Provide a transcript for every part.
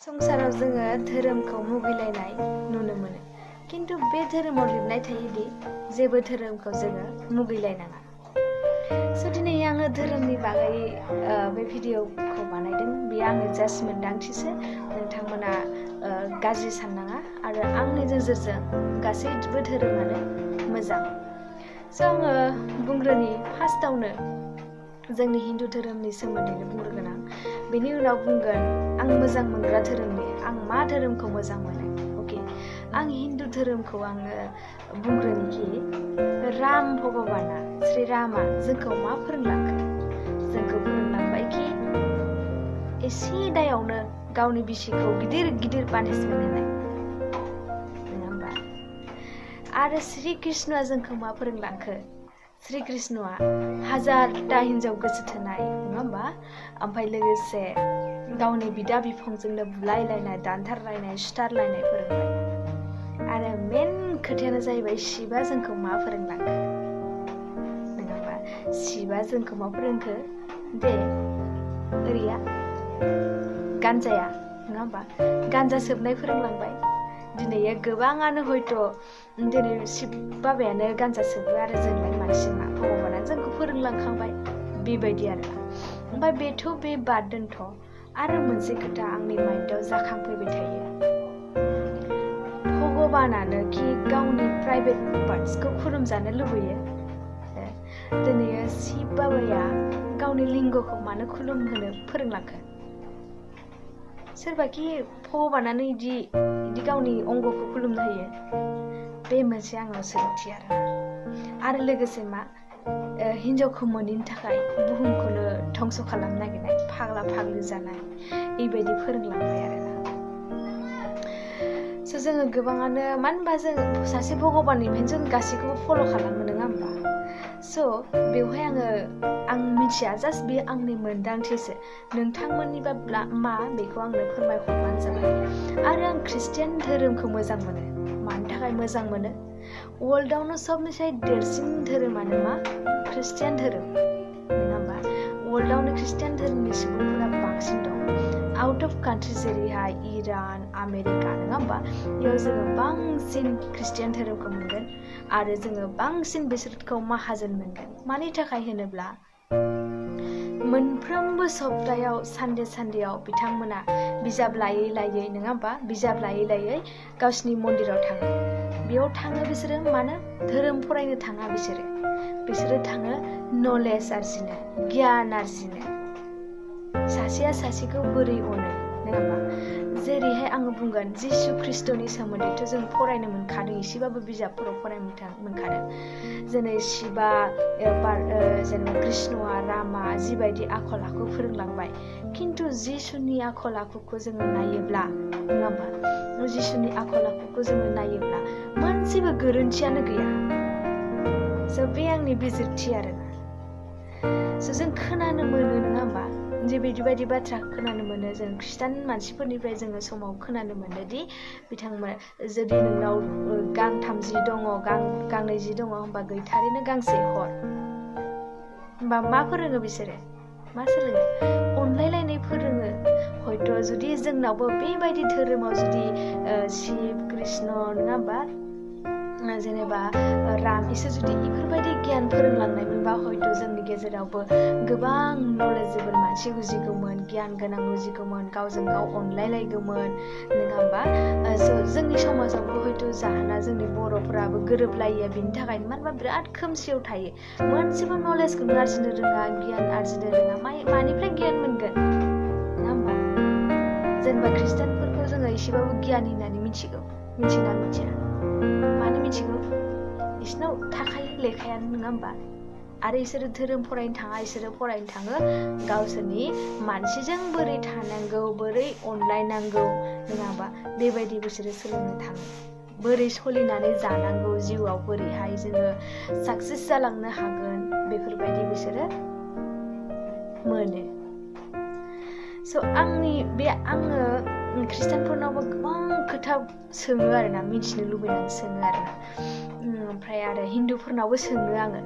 संसाराव जोङो धोरोमखौ मुगैलायनाय नुनो मोनो किन्तु बे धोरोमाव लिरनाय थायोदि जेबो धोरोमखौ जोङो मुगैलायनाङा। स' दिनै आङो धोरोमनि बागै बे भिडिअखौ बानायदों। बेयो आंनि जास्ट मोन्दांथिसो, नोंथांमोना गाज्रि साननाङा आरो आंनि नोजोरजों गासैबो धोरोमानो मोजां। स' आङो बुंग्रोनि फार्स्टआवनो जोंनि हिन्दु धोरोमनि सोमोन्दैनो बुंग्रोगोन आं। बेनि उनाव बुंगोन आं मोजां मोनग्रा धोरोमनि आं मा धोरोमखौ मोजां मोनो। अके, आं हिन्दु धोरोमखौ आङो बुंग्रोनिखि राम भगबाना श्री रामा जोंखौ मा फोरोंलांखो। जोंखौ फोरोंलांबाय कि एसे दायावनो गावनि बिसिखौ गिदिर गिदिर पानिशमेन्ट होनाय, नङा होमबा? आरो श्री कृष्णआ जोंखौ मा फोरोंलांखो। श्री कृष्णआ हाजारटा हिन्जाव गोसो थोनाय, नङा होमबा? ओमफ्राय लोगोसे गावनि बिदा बिफंजोंनो बुलायलायनाय, दानथारलायनाय, सुथारलायनाय फोरोंबाय। आरो मेन खोथायानो जाहैबाय शिबा जोंखौ मा फोरोंलांखो, नङा होमबा? शिबा जोंखौ मा फोरोंखो दे ओरैया गान्जाया, नङा होमबा? गान्जा सोबनाय फोरोंलांबाय। दिनै गोबाङानो हयथ' दिनै शिब बाबायानो गान्जा सोबो आरो जोंलाय मानसि मा भगबाना जोंखौ फोरोंलांखांबाय बेबायदि आरो। ओमफ्राय बेथ' बे बाद दोनथ' आरो मोनसे खोथा आंनि माइन्डआव जाखांफैबाय थायो। भगबानानो कि गावनि प्राइभेट पार्टसखौ खुलुमजानो लुबैयो। दिनै शिब बाबाया गावनि लिंगखौ मानो खुलुमहोनो फोरोंलांखो? सोरबाखि भगबानानो इदि गावनि अंगखौ खुलुमनो होयो? बे मोनसे आंनाव सोंथि आरो लोगोसे मा हिन्जावखौ मोनैनि थाखाय बुहुमखौनो धंस' खालामनो नागिरनाय, फाग्ला फाग्लि जानाय बेबायदि फोरोंलांबाय आरोना। स' जोङो गोबाङानो मानो होनबा जों सासे भगबाननिफ्रायनो जों गासैखौबो फल' खालामो, नङा होमबा? स' बेवहाय आं मिथिया, जास्ट बे आंनि मोन्दांथिसो। नोंथांमोननिबा मा बेखौ आंनो फोरमायहरबानो जाबाय। आरो आं ख्रिस्टियान धोरोमखौ मोजां मोनो। मानि थाखाय मोजां मोनो? वर्ल्डआवनो सबनिफ्राय देरसिन धोरोमानो मा? ख्रिस्टियान धोरोम, नङा होमबा? वर्ल्डआवनो ख्रिस्टियान धोरोमनि सुबुंफोरा बांसिन दं। आउट अफ कान्ट्रि जेरैहाय इरान, आमेरिका, नङा होमबा? बेयाव जोङो बांसिन ख्रिस्टियान धोरोमखौ मोनगोन आरो जोङो बांसिन बिसोरखौ माहाजोन मोनगोन। मानि थाखाय होनोब्ला मोनफ्रोमबो सप्तायाव सानदेयाव बिथांमोना बिजाब लायै लायै, नङा होमबा? बिजाब लायै लायै गावसिनि मन्दिराव थाङो। बेयाव थाङो बिसोरो मानो? धोरोम फरायनो थाङा बिसोरो थाङो नलेज आरजिनो, गियान आरजिनो, सासेया सासेखौ बोरै अनो, नङा होमबा? जेरैहाय आङो बुंगोन जिसु ख्रिस्ट'नि सोमोन्दैथ' जों फरायनो मोनखादों, एसेबाबो बिजाबफोराव फरायनो मोनखादों। जेरै शिबा जेनेबा कृष्णआ रामा जिबायदि आखल आखु फोरोंलांबाय, खिन्थु जिसुनि आखल आखुखौ जोङो नायोब्ला, नङा होमबा? जिसुनि आखल आखुखौ जोङो नायोब्ला मोनसेबो गोरोन्थियानो गैया। स' बे आंनि बिजिरथि आरोना। स' जों खोनानो मोनो, नङा होमबा? बेबायदि बाथ्रा खोनानो मोनो जों ख्रिस्टान मानसिफोरनिफ्राय जोङो समाव खोनानो मोनोदि बिथांमोना जुदि नोंनाव गांथाम जि दङ, गांनै जि दङ, होमबा गैथारैनो गांसे हर। होमबा मा फोरोङो बिसोरो? मा सोलोङो? अनलायलायनाय फोरोङो। हयथ' जुदि जोंनावबो बेबायदि धोरोमाव जुदि शिब कृष्ण, नङा होमबा? जेनेबा राम, इसोर जुदि बेफोरबायदि गियान फोरोंलांनायमोनबा हयथ' जोंनि गेजेरावबो गोबां नलेजेबोल मानसि उजिगौमोन, गियान गोनां उजिगौमोन, गावजों गाव अनलायलायगौमोन, नङा होमबा? जोंनि समाजावबो हयथ' जाहोना जोंनि बर'फोराबो गोरोबलायो बेनि थाखायनो, मानो होनबा बिराद खोमसियाव थायो। मोनसेबो नलेजखौनो आरजिनो रोङा, गियान आरजिनो रोङा। मानिफ्राय गियान मोनगोन, नङा होमबा? जेनेबा ख्रिस्टानफोरखौ जोङो एसेबाबो गियानि होननानै मिथिगौ, मिथिना मिथिया? मानो मिथिगौ? बिसोरनाव थाखायो लेखायानो, नङा होमबा? आरो बिसोरो धोरोम फरायनो थाङा, बिसोरो फरायनो थाङो गावसोरनि मानसिजों बोरै थानांगौ, बोरै अनलायनांगौ, नङा होमबा? बेबायदि बिसोरो सोलोंनो थाङो। बोरै सोलिनानै जानांगौ जिउआव, बोरैहाय जोङो साक्सेस जालांनो हागोन, बेफोरबायदि बिसोरो मोनो। स' आङो ख्रिस्टानफोरनावबो गोबां खोथा सोङो आरोना, मिथिनो लुबैनानै सोङो आरोना। ओमफ्राय आरो हिन्दुफोरनावबो सोङो आङो।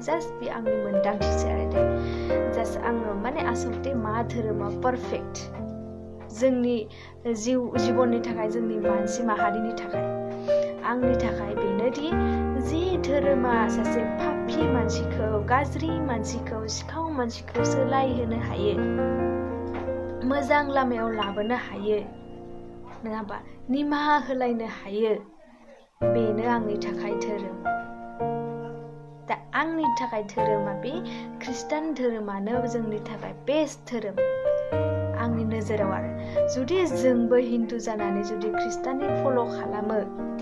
जास्ट बे आंनि मोन्दांथिसो आरो जास्ट आङो माने आसलथे मा धोरोमा पारफेक्ट, जोंनि जिबननि थाखाय जोंनि मानसि माहारिनि थाखाय आंनि थाखाय बेनोदि जे धोरोमा सासे पापी मानसिखौ गाज्रि मानसिखौ सिखाव मानसिखौ सोलायहोनो हायो मोजां लामायाव लाबोनो हायो नङाबा निमाहा होलायनो हायो बेनो आंनि थाखाय धोरोम दा आंनि थाखाय धोरोमा बे खृष्टान धोरोमानो जोंनि थाखाय बेस्ट धोरोम आंनि नोजोराव आरो जुदि जोंबो हिन्दु जानानै जुदि खृष्टाननि फल' खालामो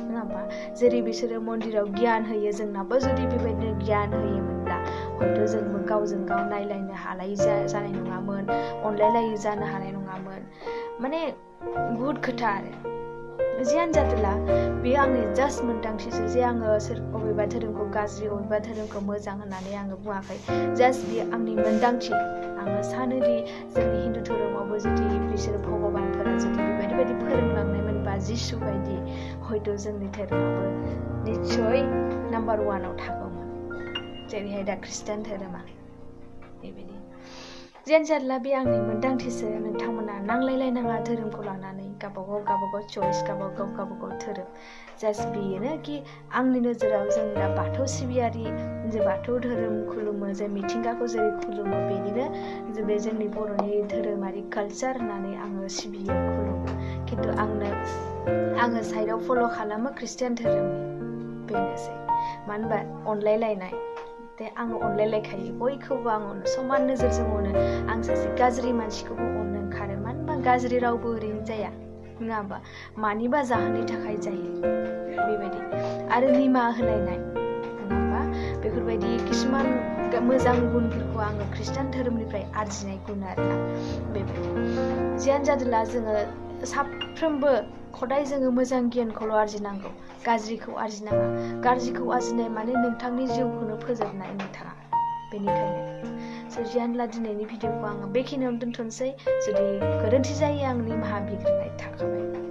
नङाबा जेरै बिसोरो मन्दिराव गियान होयो जोंनाबो जुदि बेबायदिनो गियान होयोमोनब्ला हयथ' जोंबो गावजों गाव नायलायनो हालाय जानाय नङामोन अनलायलायै जानो हानाय नङामोन माने बुहुद खोथा आरो जियानो जादोला बेयो आंनि जास्ट मोन्दांथिसो जे आङो अबेबा धोरोमखौ गाज्रि अबेबा धोरोमखौ मोजां होननानै आङो बुङाखै जास्ट बेयो आंनि मोन्दांथि आङो सानोदि जोंनि हिन्दु धोरोमावबो जुदि बिसोर भगबानफोरा जुदि बेबायदि फोरोंलांनायमोनबा जिसु बायदि हयथ' जोंनि धोरोमाबो निस्सय नाम्बार 1आव थागौमोन जेरैहाय दा खृष्टान धोरोमा बेबायदि जियानो जादोला बे आंनि मोन्दांथिसो नोंथांमोना नांलायलायनाङा धोरोमखौ लानानै गावबागाव चइस गावबागाव धोरोम जास्ट बेनो कि आंनि नोजोराव जों दा बाथौ सिबियारि जे बाथौ धोरोम खुलुमो जे मिथिंगाखौ जेरै खुलुमो बेनिनो बे जोंनि बर'नि धोरोमारि कालचार होननानै आङो सिबियो खुलुमो खिन्थु आङो साइडआव फल' खालामो खृष्टान धोरोमनि बेनोसै मानो होनबा अनलायलायनाय दे आङो अनलायलायखायो बयखौबो आं समान नोजोरजों अनो आं सासे गाज्रि मानसिखौबो अननो ओंखारो मानो होनबा गाज्रि रावबो ओरैनो जाया नङा होमबा मानिबा जाहोननि थाखाय जायो बेबायदि आरो निमाहा होलायनाय नङा होमबा बेफोरबायदि किसुमान मोजां गुनफोरखौ आङो खृष्टान धोरोमनिफ्राय आरजिनाय गुन आरोना बेबायदि जियानो जादोला जोङो साफ्रोमबो खदाय जोङो मोजां गियानखौल' आरजिनांगौ गाज्रिखौ आरजिनाङा गाज्रिखौ आरजिनाय माने नोंथांनि जिउखौनो फोजोबनाय नोंथाङा बेनिखायनो जियानोला दिनैनि भिडिअखौ आङो बेखिनियावनो दोनथ'नोसै जुदि गोरोन्थि जायो आं निमाहा बिग्रोनाय थाखाबाय